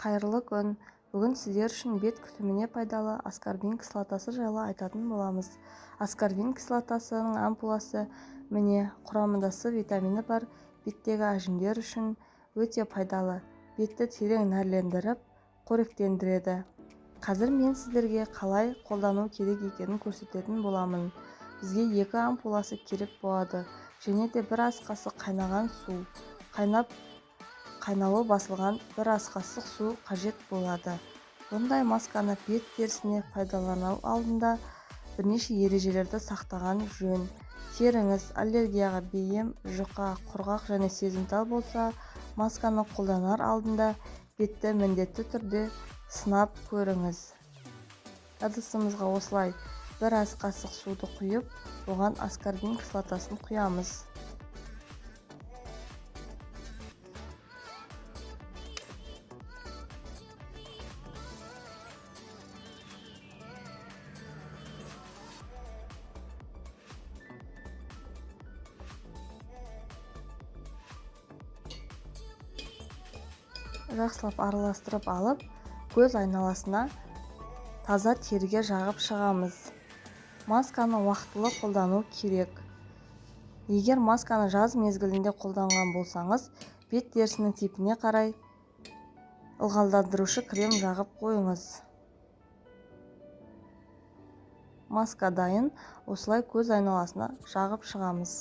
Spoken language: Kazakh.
Қайырлы күн! Бүгін сіздер үшін бет күтіміне пайдалы аскорбин кислотасы жайлы айтатын боламыз. Аскорбин кислотасының ампуласы міне, құрамында С витамині бар, беттегі әжімдер үшін өте пайдалы. Бетті терең нәрлендіріп, қоректендіреді. Қазір мен сіздерге қалай қолдану керек екенін көрсететін боламын. Бізге 2 ампуласы керек болады. Және де 1 ас қасық қайнаған су, қайнап қайналу басылған 1 ас қасық су қажет болады. Бұндай масканы бет терісіне пайдалану алдында бірнеше ережелерді сақтаған жөн. Теріңіз аллергияға бейім, жұқа, құрғақ және сезімтал болса, масканы қолданар алдында бетті міндетті түрде сынап көріңіз. Ыдысымызға осылай 1 ас қасық суды құйып, оған аскорбин кислотасын құямыз. Жақсылап араластырып алып, көз айналасына таза теріге жағып шығамыз. Масканы уақтылы қолдану керек. Егер масканы жаз мезгілінде қолданған болсаңыз, бет терісінің типіне қарай ылғалдандырушы крем жағып қойыңыз. Маска дайын, осылай көз айналасына жағып шығамыз.